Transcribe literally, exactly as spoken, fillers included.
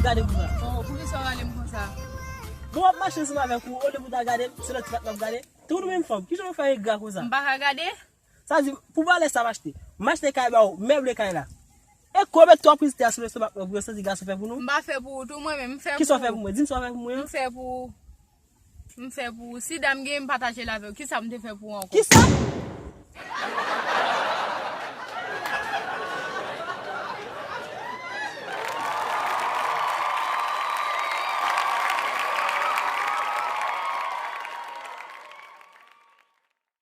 Gade pou sa. Oh, poukisa w rale m konsa? Bon, w ap mache ansanm avèk ou, olye pou ta gade m, se lòt ti patnè w ap gade. Tout nou menm fanm, kijan w fè engra konsa? M pa ka gade? Sa di, pou valè sa m achte. M achte kay ba ou, meble kay la. E konbyen twa priz tè a sou lestomak mwen pou yo santi gason fè pou nou? M pa fè pou ou tou, mwen menm, m fè pou ou. Kisa w fè pou mwen? Di m sa w fè pou mwen an. M fè pou ou. M fè pou ou. Si dam gen, m pataje l avè w. Kisa m te fè pou ou ankò? Kisa?